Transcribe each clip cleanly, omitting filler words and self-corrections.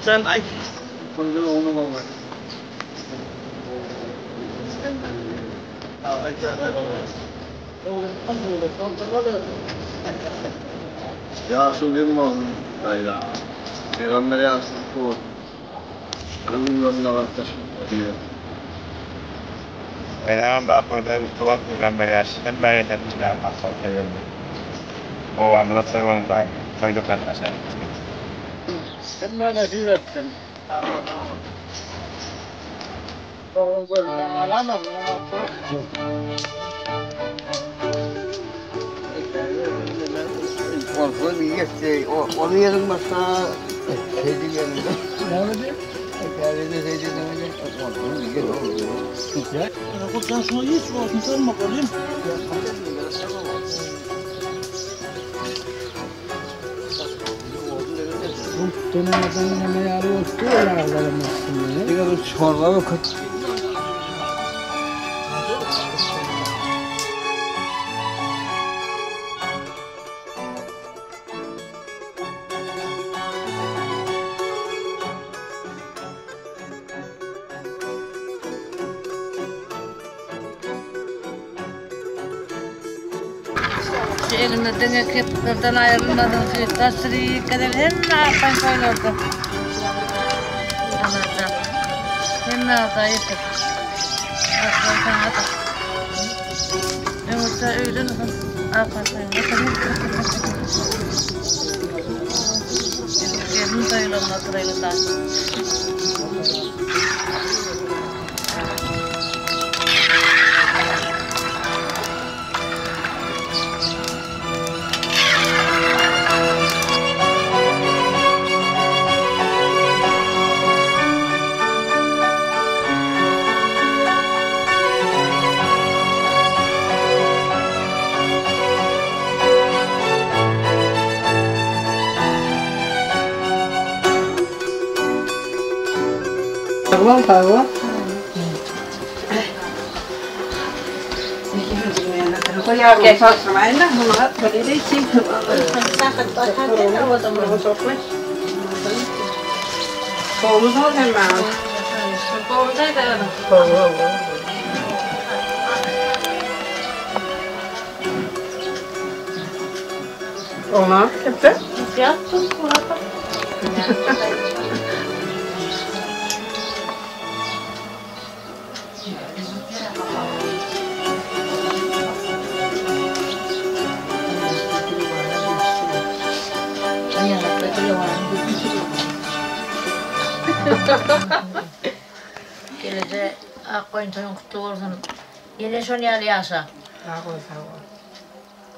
Sen aýt. Ýaşyň giň bolsun daýza. Pygamber ýaşyň kutly bolsun. Ömrüňe gatnaşyp diýen. Menem ahyrda kutly bolsun pygamber ýaşy hemmä ýeten jynan maksat söýerdi. Obamyza toý bolanda toý dükanyna Hemmä nesip etsin. Şu elinde diňe kepiklerden aýrylmadyň süýtdaş şirikeden hemme arpaň toýlarda. Hemme agza ýetir. Aslan saňa da. Öňürte öýlen arpaň toýunda. Gelin toýlarynda oturayly da. Gelece ak goýun toýuň kutly bolsun. Ýene şon ýaly ýaşa. Sag bol, sag bol.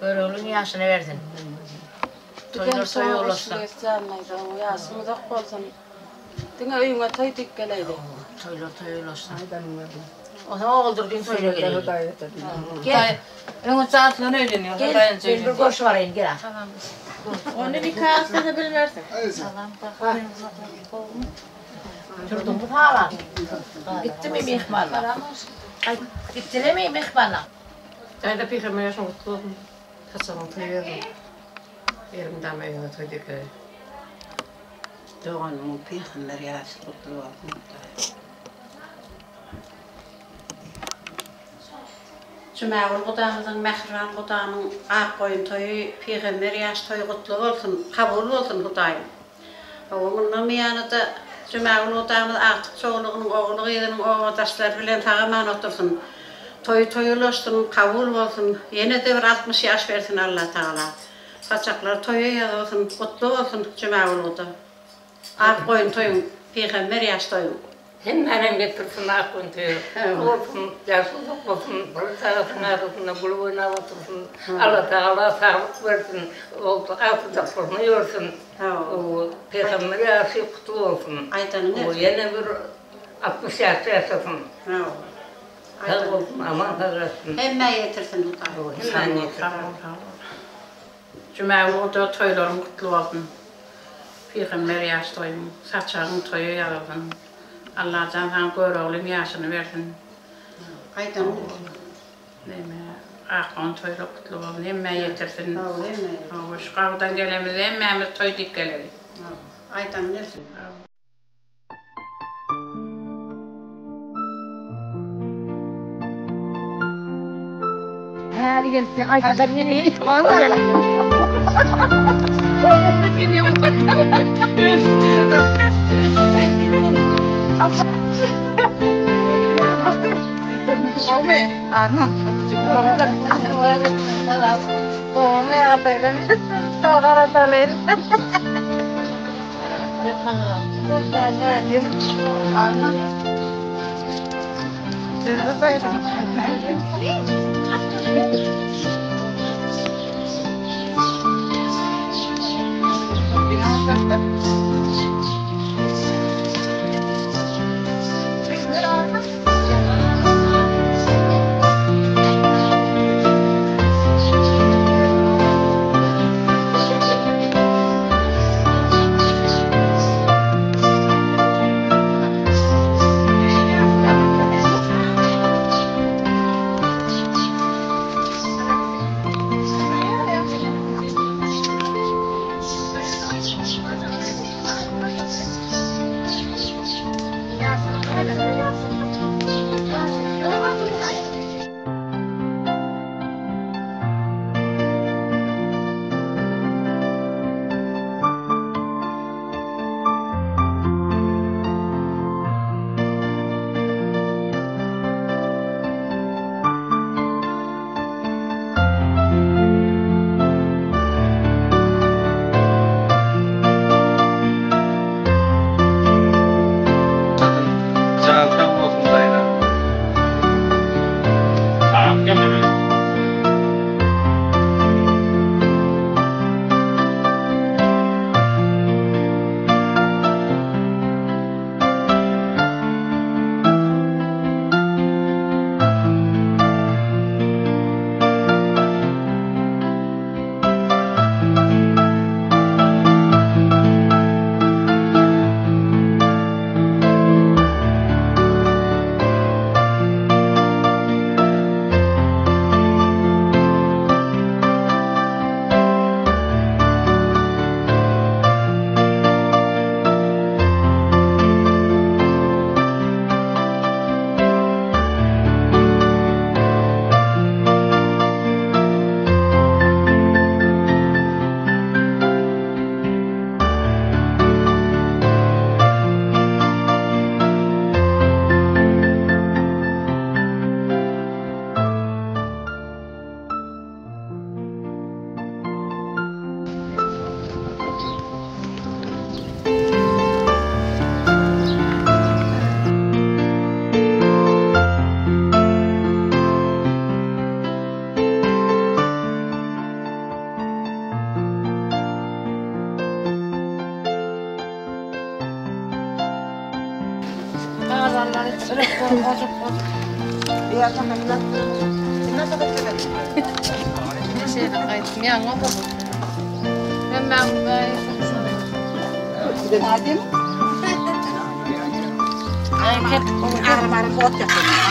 Göroglyň ýaşyny bersin. Toýlar toýa ulaşsyn. Ýaşyň uzak bolsun. Diňe öýüňe toý diýip geleýli. Toýlar toýa ulaşsyn. Onsoň Oguldurdyň toýuna geleýli. Gel. Öňe çatlan öýlenýär. Gel, men bir görşüp baraýyn, gel. Ony nika alsa-da bilmersiň. Turduňmy salam? Gitdimi myhmanlar? Aý, gitdilermi myhmanlar? Daýza pygamber ýaşyň gutly bolsun. Saçagyň toý bersin. Elmydama öýüňe toý dökeý. Doganymyň pygamber ýaşy gutly bolsun Hudaý. Jumagül gudamyzyň mähriban gudamyň ak goýun toýy pygamber ýaş toýy gutly bolsun kabul bolsun Hudaýym. Hawa mundan buýanada Jumagül gudamyz agtyk çowlugynyň ogly gyzynyň obadaşlary bilen sag-aman otursyn. Toýy toýa ulaşsyn kabul bolsun ýenede bir 60 ýaş bersin Allatagala. Saçaklary toýa ýazylsyn gutly bolsun Jumagül guda. Ak goýun toýuň pygamber ýaş toýuň. Hemmänem getirsin ak goýun toýa. Bolsun ýaşy uzak bolsun bir çagasynyň arasynda gülüp oýnap otursyn Allatagala saglyk bersin agtyjaklaryny görsün pygamber ýaşy gutly bolsun ýene bir 60 ýaşda ýaşasyn sag bolsun aman sag ýaşasyn. Hemmä ýetirsin Hudaý. Hemmäni ýetirsin. Jumagül guda toýlaryň gutly bolsun. Pygamber ýaş toýuň, saçagyň toýa ýazylsyn. Allajan saňa Göroglyň ýaşyny bersin. Aýdanyň. Näme? Akgyn toýlar gutly bolsun hemmä ýetirsin. Hawa şu gapydan gelemizde hemmämiz toý diýip geleli. Aýdanyň gelsin. Jan sag bolsun daýza.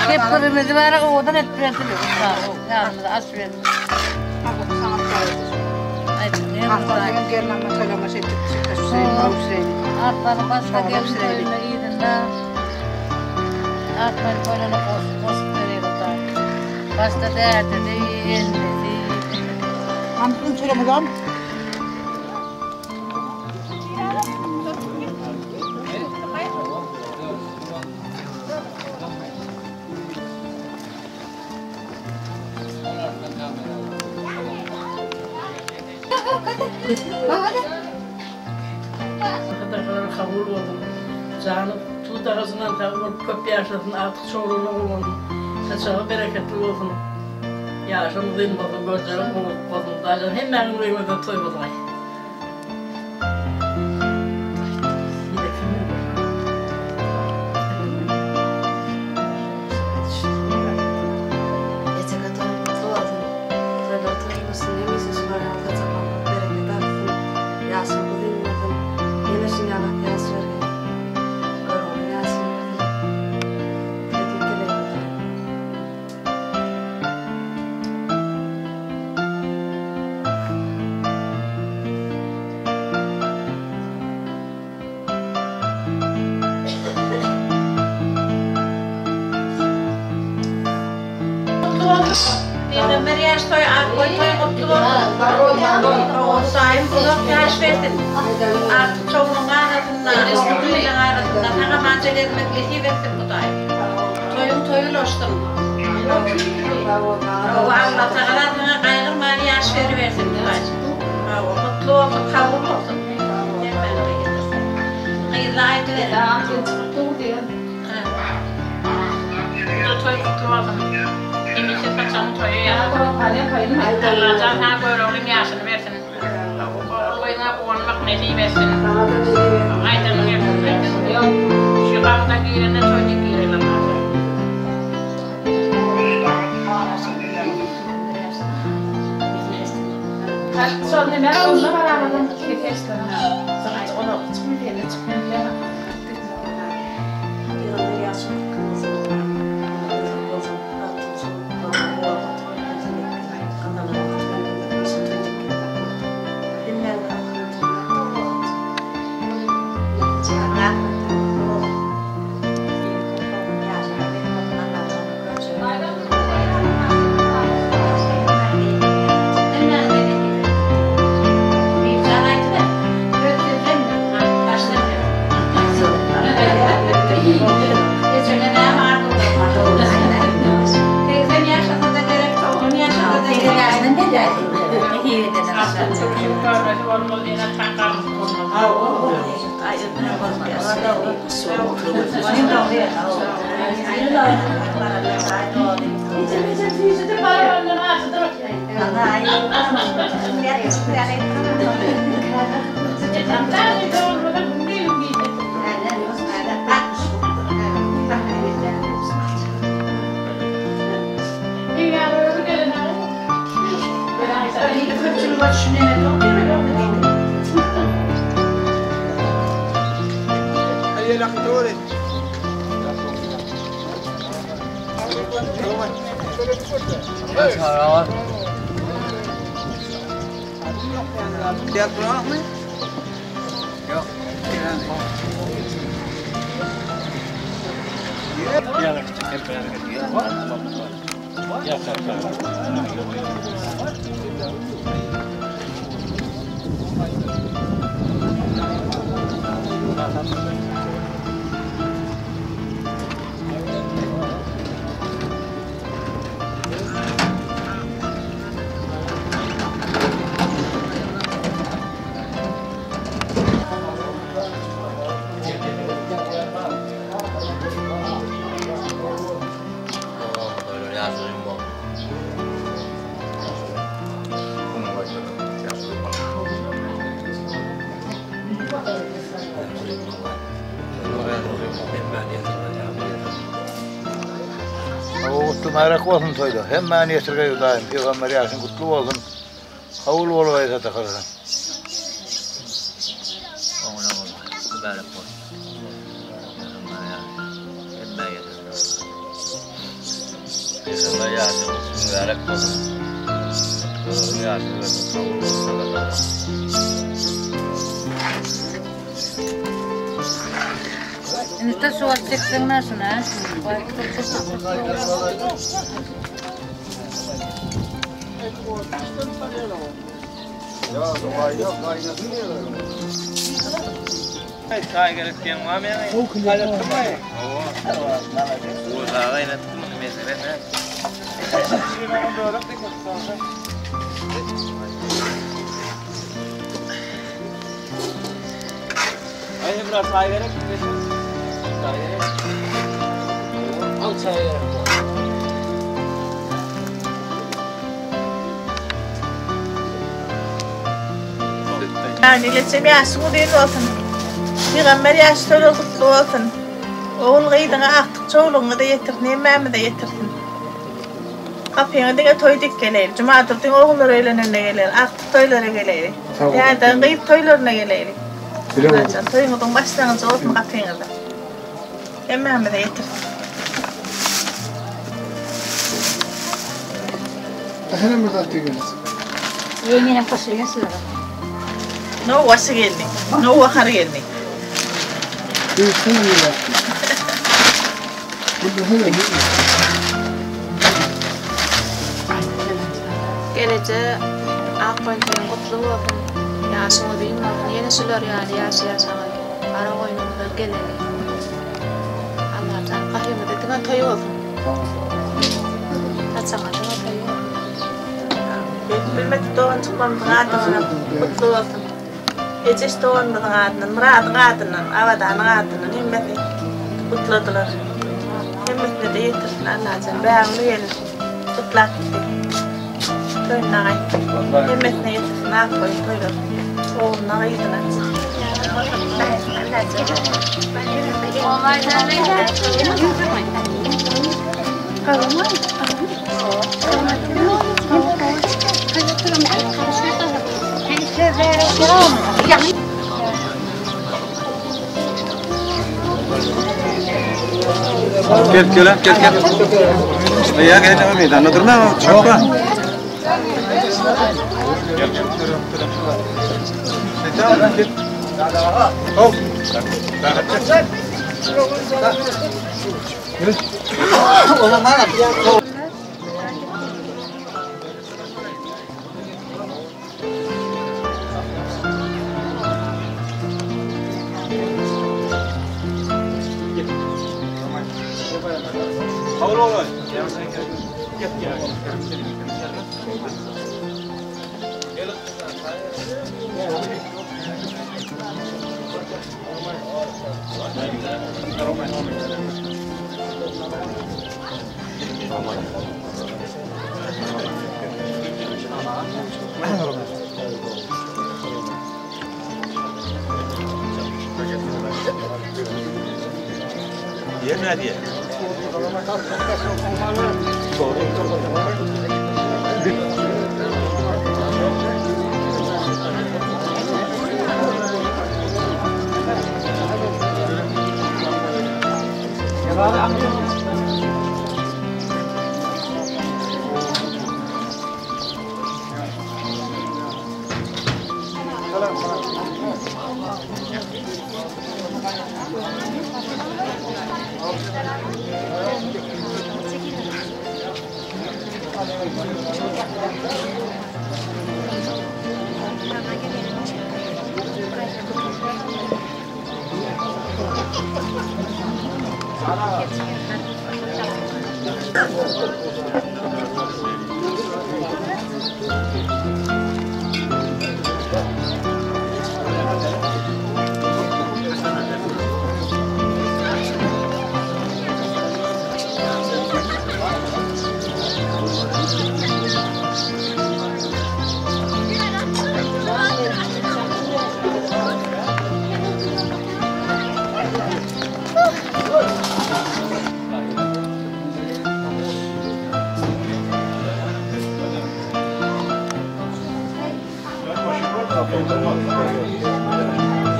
Kepirimizi bäri owadan edip berdiler. Ýanymyza aş berdi. Arpanyň başga gelin toýunda yzynda arpany toýuna goşup goşup berýär. Başda dädesi, ennesi. Sadakalar kabul bolsun. Jany tut arasyndan sag bolup köp ýaşasyn, agtyk çowlugyna guwansyn. Saçagy bereketli bolsun. Ýaşyň uzyn bolsun, görjegiň gowulyk bolsun. Hudaýjan hemmäňiziň öýüňizde toý bolgaý. Ejeke toýuň gutly bolsun. Toýlar toý bolsun, hemişe şular ýaly saçaklarda bereket artsyn, ýaşyň uzyn bolsun, ýene şunýalak ýaş bergin, görogly ýaşyň bersin. Size dilegim Hudaý. gutly bolsun. Pygamber ýaş toýy ak goý toýy gutly bolsun. Hudaýym uzak ýaş bersin. Artyk çowlugyň arasynda, ogul gyzyň arasynda sag amanja gezmek nesip etsin Hudaýym. Toýuň toýy ulaşsyn. Hawa Allatagala saňa gaýgyrman ýaş beribersin Hudaýym. Hawa gutly bolsun kabul bolsun. Hemmäňize getirsin. Gyzla aýdyberiň. Toý gutly bolsun. Hemişe saçagyň toýy ýaly. Allajan saňa Göroglyň ýaşyny bersin. Ogul gyzyňa guwanmak nesip etsin. Aýdanyň gelsin. Şu gapydan girende toý diýip girelim Allajan. Pygamber ýaşyň kutly bolsun Pygamber bolsun bagtly bolsun Gutly mübarek bolsun toýda. Hemmäni ýetirgeý Hudaýym. Pygamber ýaşyň gutly bolsun. Kabul bolgaý sadakalar. Oňuna bolsun. Mübarek bolsun. Pygamber ýaşy. Hemmä ýetirsin. Pygamber ýaşy mübarek bolsun. Ýaşy kabul bolsun sadakalar. Indi suwa çekseň şuna. Çaý gerek diýen barmy ýaňy? Gaýnatdymmy? Hawa. Uzaga gaýnatdym muny mesele däl. Aý Emrah çaý gerek. Çaý gerek. Al çaý gerek. Ýaňy ýaşyň uzyn bolsun. Pygamber ýaşy toýlar gutly bolsun. Ogul gyzyňa agtyk çowlugyňyza ýetirsin hemmämize ýetirsin. Gapyňa diňe toý dik geleýli. Jumadurdyň ogullary öýlenende geleýli. Agtyk toýlara geleýli. Dädeň gyz toýlaryna geleýli. Allajan toýuňyzyň başlangyjy bolsun gapyňyzda. Hemmämize ýetirsin. Senem bir zat diýgeniz. Eý menem goşulýan şulara. Nowbaşy geldi. Nowbahar geldi. Söýgel eje ak goýun toýuň gutly bolsun. Ýaşyň uzyn bolsun. Ýene şular ýaly ýaş ýaşagyl. Gara goýnumyza geleli. Allajan gapymyzda diňe toý bolsun. Saçagyňa diňe toý bolsun. Bilmedik doganjyklarymyzyň adyndan gutly bolsun. Ejeş doganymyzyň adyndan, Myradyň adyndan, Abadanyň adyndan hemmesi gutladylar. Hemmesine-de ýetirsin Allajan. Bägül gelin gutlap gitdi. Toýuna gaýtdy. Hemmesine ýetirsin ak goýun toýlar. Ogluna, gyzyna. Gel gel gel gel. Ya gel meydanda durma. Çokla. Gel gel. Hop. O zaman Yer ne diye?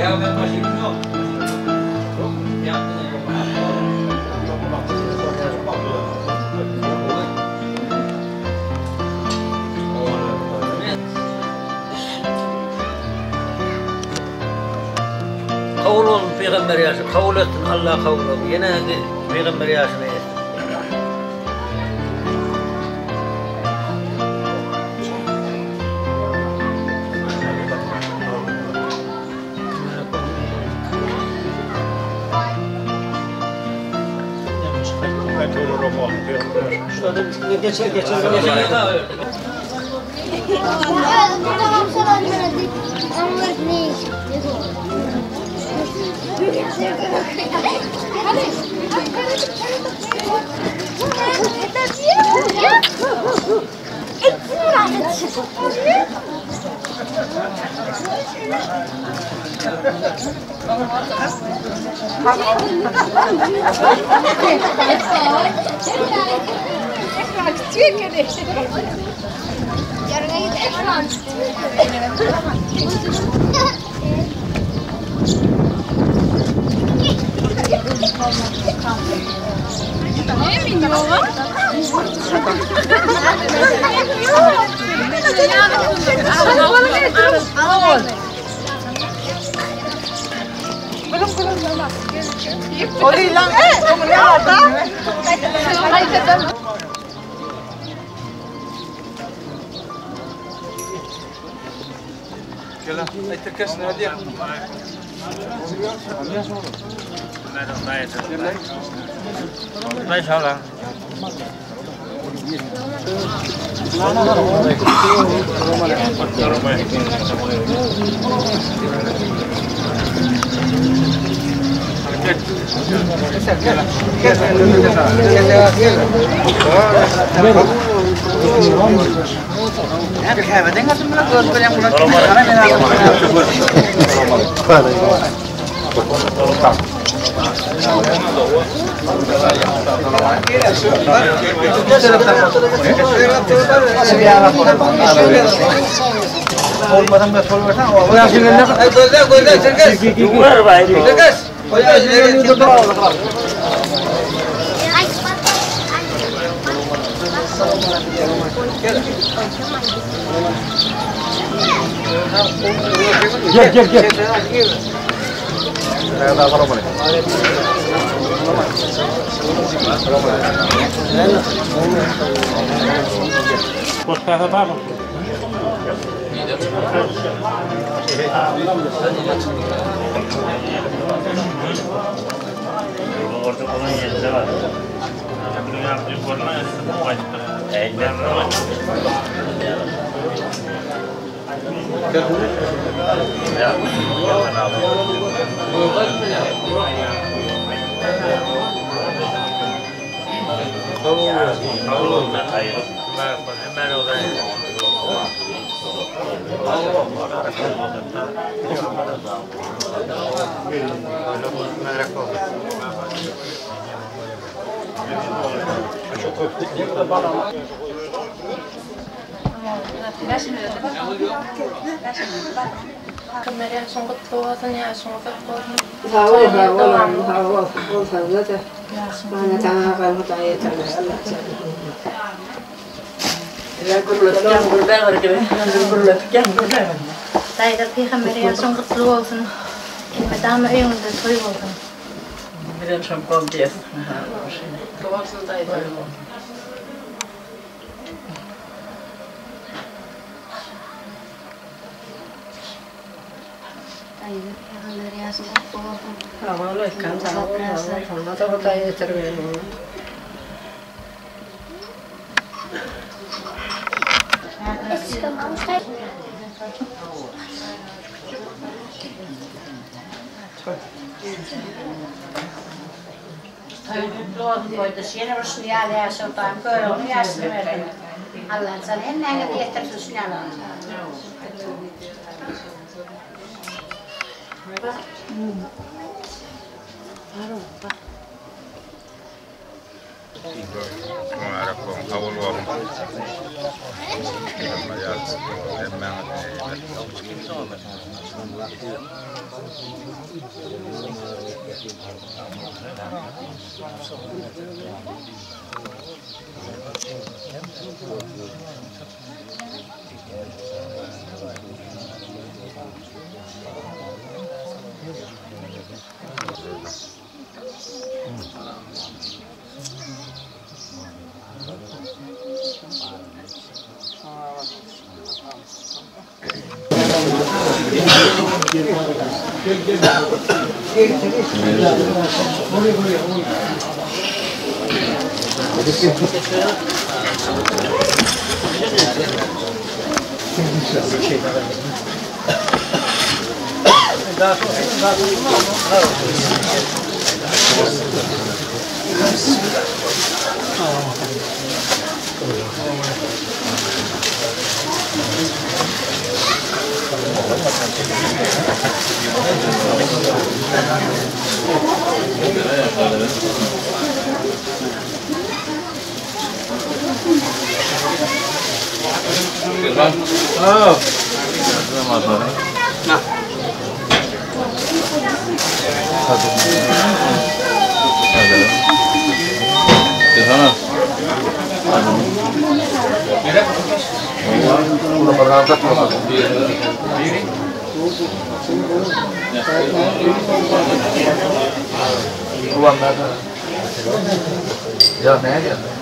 Ya ben başım yok. Kabul olsun peygamber yaşı, kabul etsin Allah kabul olsun. Yine peygamber yaşını etsin. Geçer geçer. Aý tirkeş näme diýýär? Gel gel gel. Peygamber ýaşyň gutly bolsun, ýaşyň uzak bolsun. Sag bol, sag bol, sag bol, bolsaňda-da. Mana saňa gal Hudaý ýetirmez Allah Daýza Pygamber ýaşyň gutly bolsun. Elmydama öýüňizde toý bolsun. Bilen şol bol diýesin. Gutly bolsun daýza. Daýza Pygamber ýaşyň gutly bolsun. Sag bol, öýken, sag bol, sag bol, saňa-da Hudaý ýetirmez. Toýuň gutly bolsun toýdaş ýene bir şuny ýaly ýaşa Hudaýym körüginiň ýaşyny bersin Allajan hemmäňizi ýetirsin şuny ýaly. Mübarek bolsun, kabul bolsun. Hemme ýaly, hemmäňiz Ya ne diyorsun?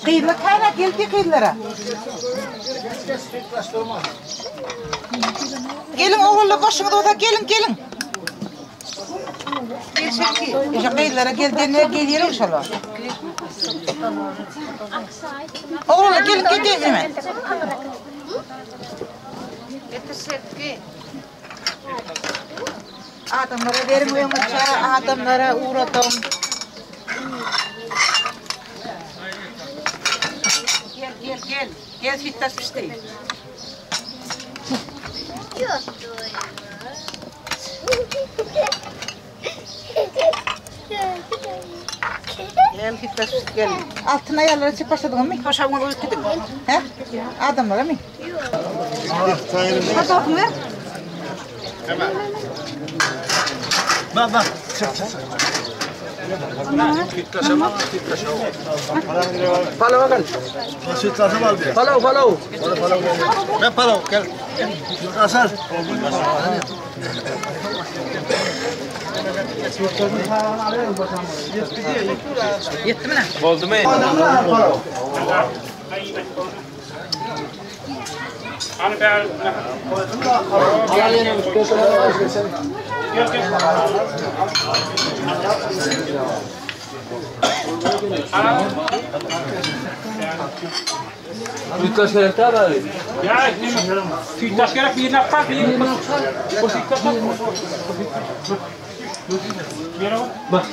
Gyzlar käne geldi gyzlara. Gelin oğullu boşuňyz bolsa gelin gelin. Gel şeki. Şu gyzlara gel diýene gelýär şolar. Oğullu gelin gel hemen. Adamlara verin öňüçe, adamlara uğradım. Gel gel gel. Gel sütlaç pişti. Gel sütlaç pişti gel. Altın ayarlara çık başladın mı? Hoşamı koyup gidin. He? Adamlara mı? Fotoğrafını ver. Bak bak. Çık çık çık. Palav gel. Sütlaç al bir. Palav palav. Ne palav gel. Asar. Yetti mi ne? Boldu mu? Sütlaç gerek daha abi. Ya sütlaç gerek bir nafka bir. Bu sütlaç. Bak.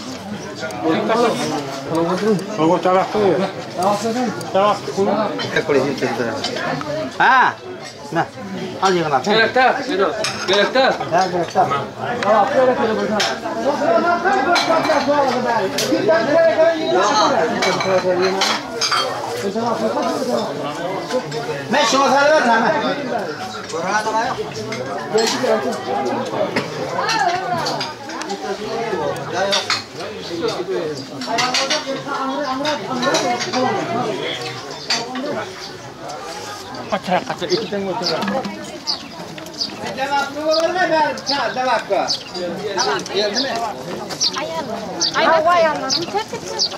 Ha. Ne? Al yığına. Gerek daha. Gerek daha. Ha gerek daha. Ben şuna sarı ver hemen. Kaçar kaçar iki tane götür. Ay vay Allah'ım terk etsin.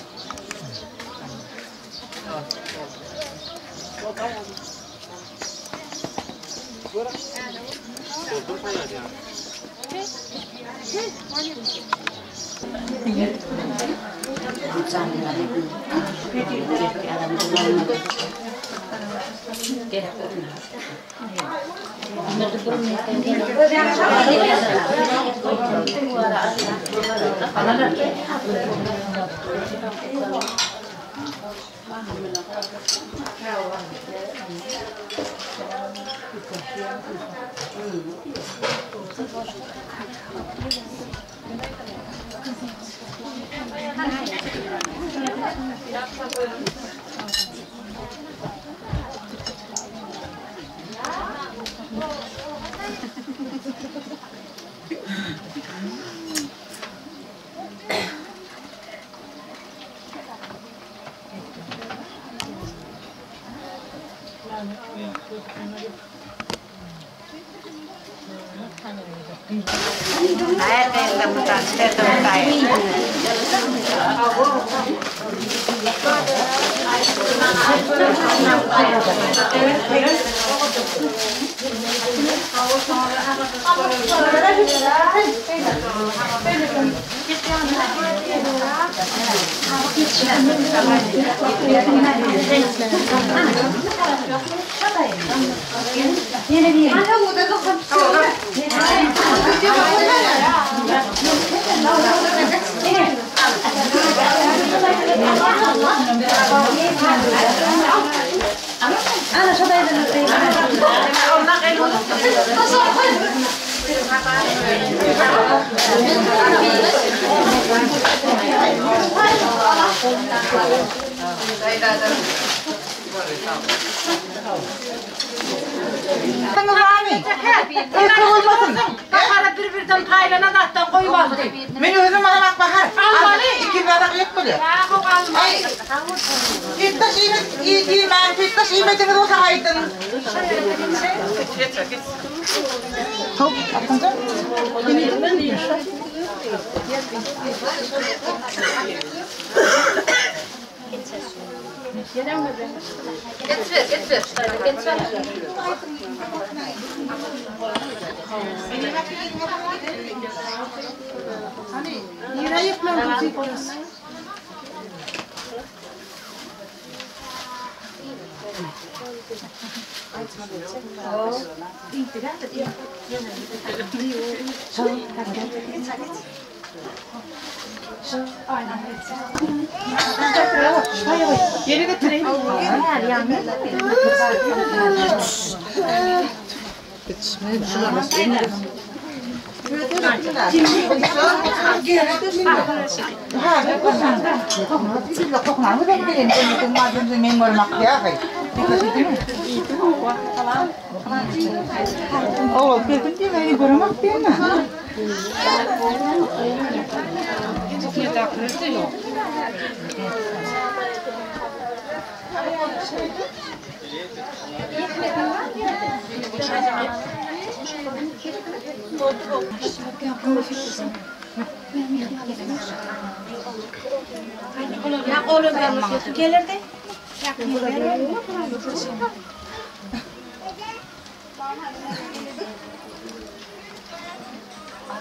Bahara bir-birden paýlanan zatdan goýmaly. Men özüm almak Bahar. Almaly. Iki badak et bolýar. Aý. Sütlaç iýmek iýmän, sütlaç iýmediňiz bolsa aýdyň. Hop, atynja. Geçver, geçver. Geçver. Nirä ýetmän sütlaç? Ýere getireyim. Ya oğlum gelirdi.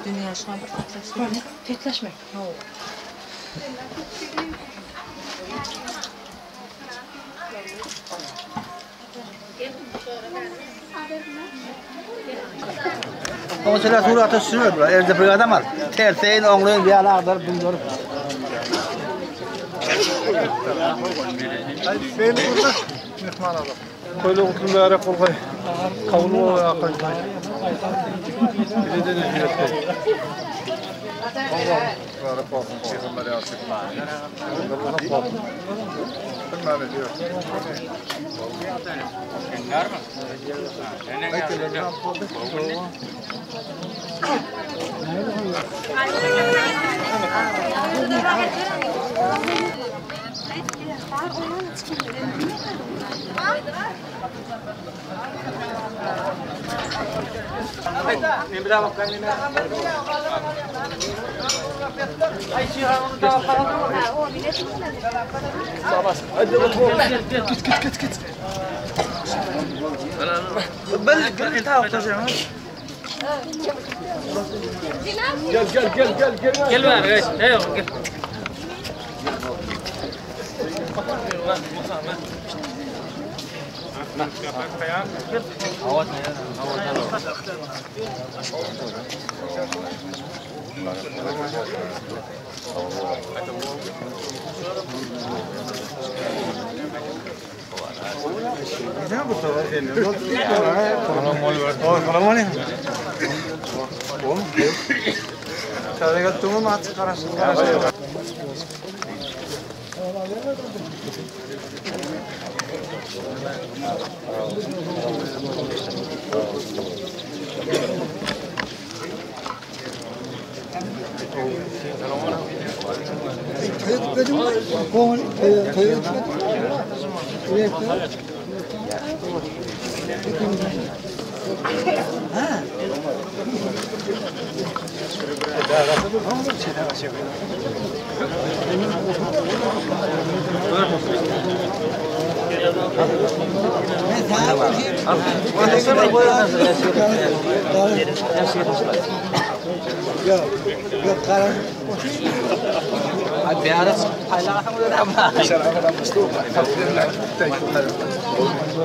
Dünýä şuňa bir tetleşme. Tetleşme. Oňa surata sürüyor bular. Erde bir adam var. Terseyin, oňlayın, bir yana agdaryp bunları. Beni burada mehman alalım. Toyla kutlu mübarek olgay. Kabul olgay akay. Bize de hizmet Allah mübarek olsun. Peygamber yasin. Gel gel gel gel gel. Gel bari gel. Hey oğlum gel.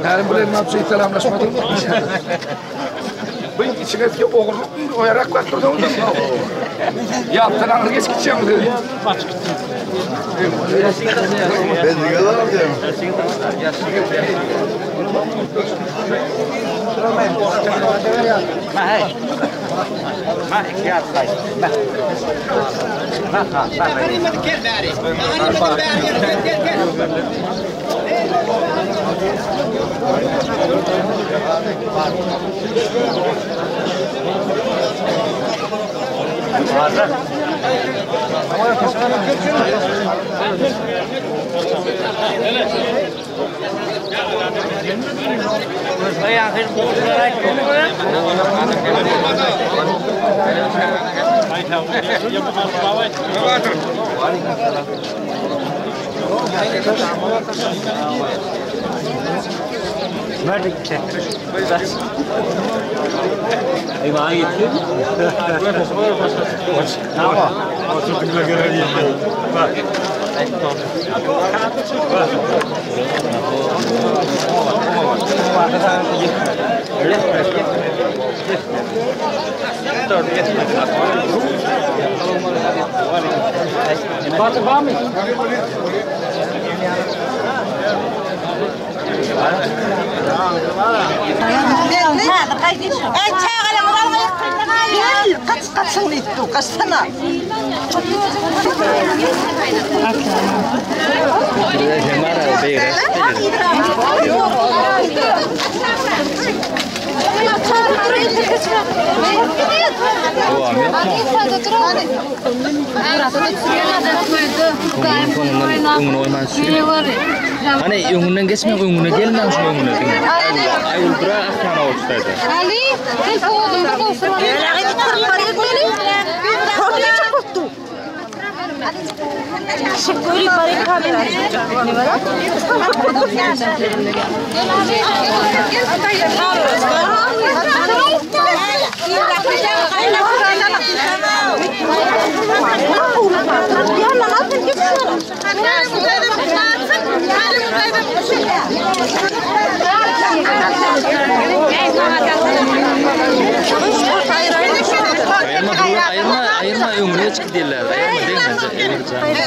Närim bilen nap şey selamlaşmadın mı? Bu içine ki oğurluk oyarak bak durdu. Yaptın ağır geç gideceğim dedi. Ben de diyorum. Hani öňünden geçme, öňüne gelmem şu öňüne. Ay ultra aklana oçtaydı. Ali, telefonum bir olsun. Şıkkuri Ayırma, ayırma, ayırma öňüne çık diyorlar. Ayırma değil mi?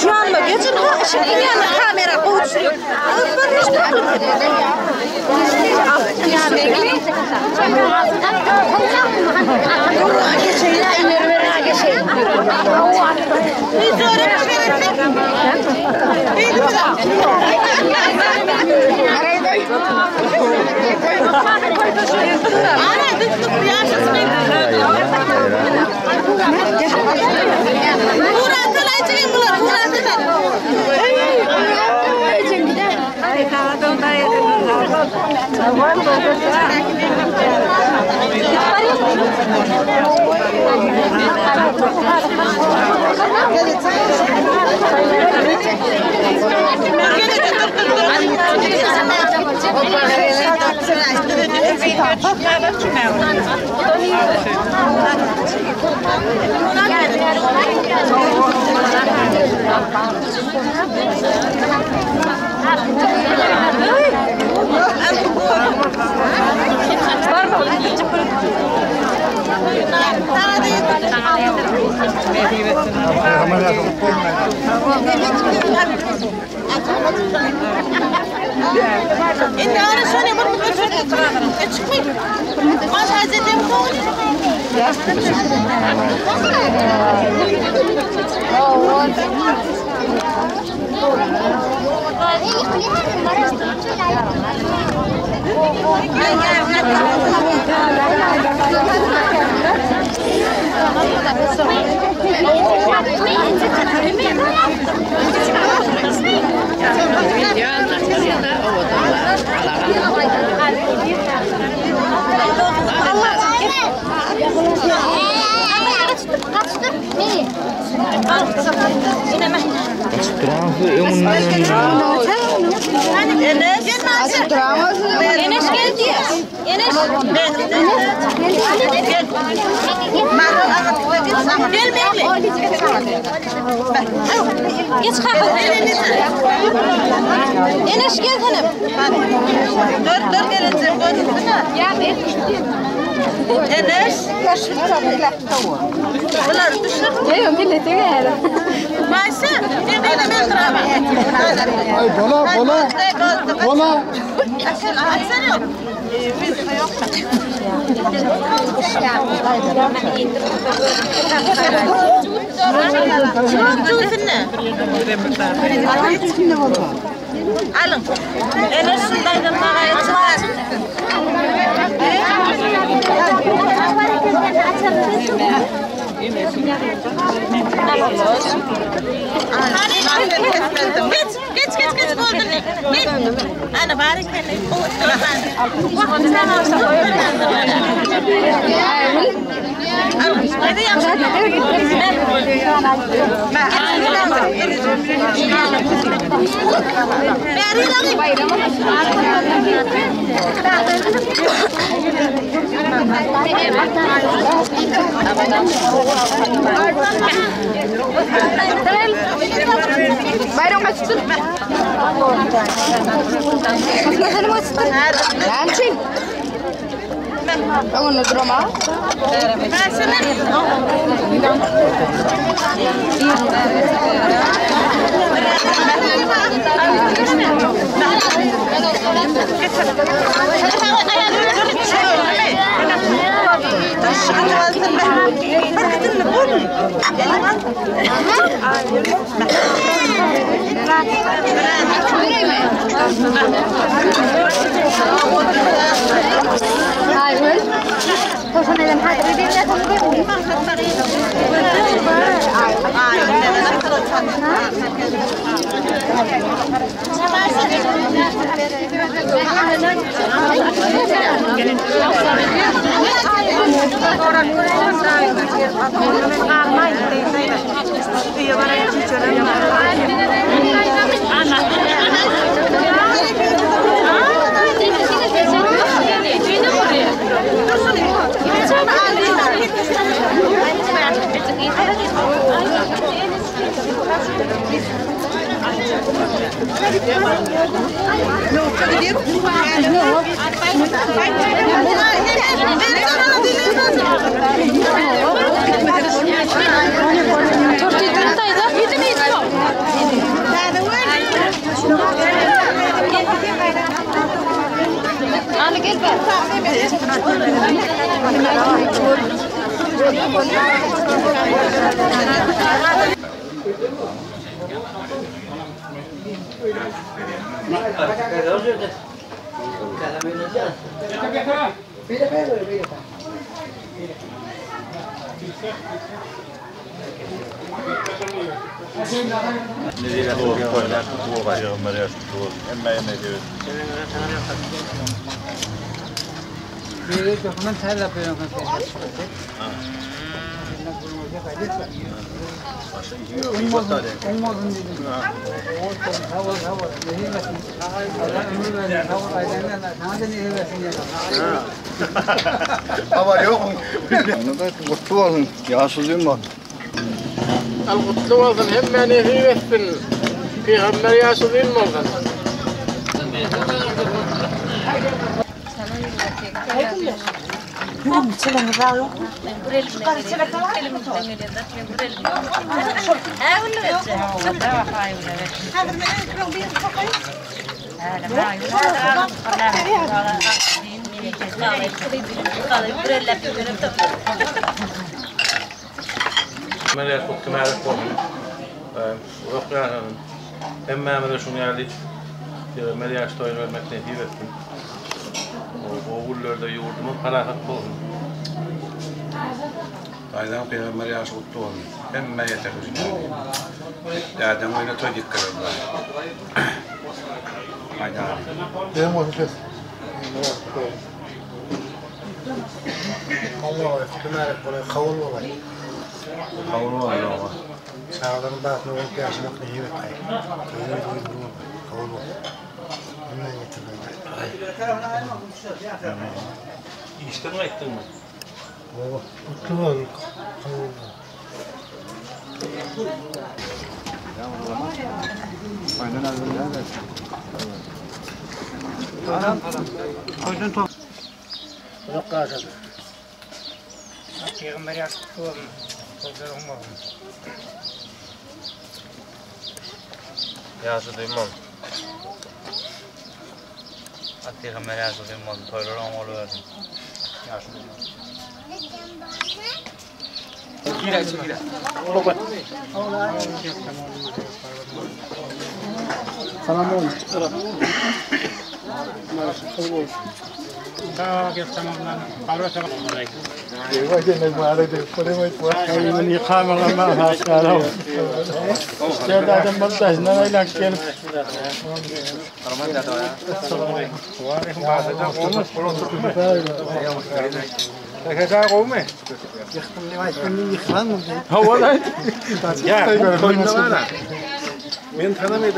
Şu anda geçin ha şimdi yani kamera koyuyor. Habar yok mu? Kutlu olsun. Yaşlı var. Al kutlu olsun, hemme nesip etsin. Peygamber yaşı olsun. Peygamber yaşı kutlu mübarek olsun. Uzak yaşasın. Hemmämize şunu ýaly Peygamber yaş toýuny bermek nesip etsin. O günlerde ýurdumyz parahat bolsun. Daýdan peygamber yaşı kutlu olsun. Hemme yeter Dädem öyle toý dikkat Hayda. Benim olsun ses. Allah mübarek olay, kavul olay. Kavul olay baba. Çağların batını olup yaşamak ne evet ay. Toyunu doyunu kavul olay. Hemen getirdim. İşten gaýtdyň mı? Baba, kutlu olsun. Kavul olay. Uzak yaşasın. Peygamber yaşı kutlu olsun. Toylar olsun. Yaşı duymam. Peygamber yaşı duymam. Toylar on oluversin. Yaşı duymam. Salam olsun. Men tanımadım,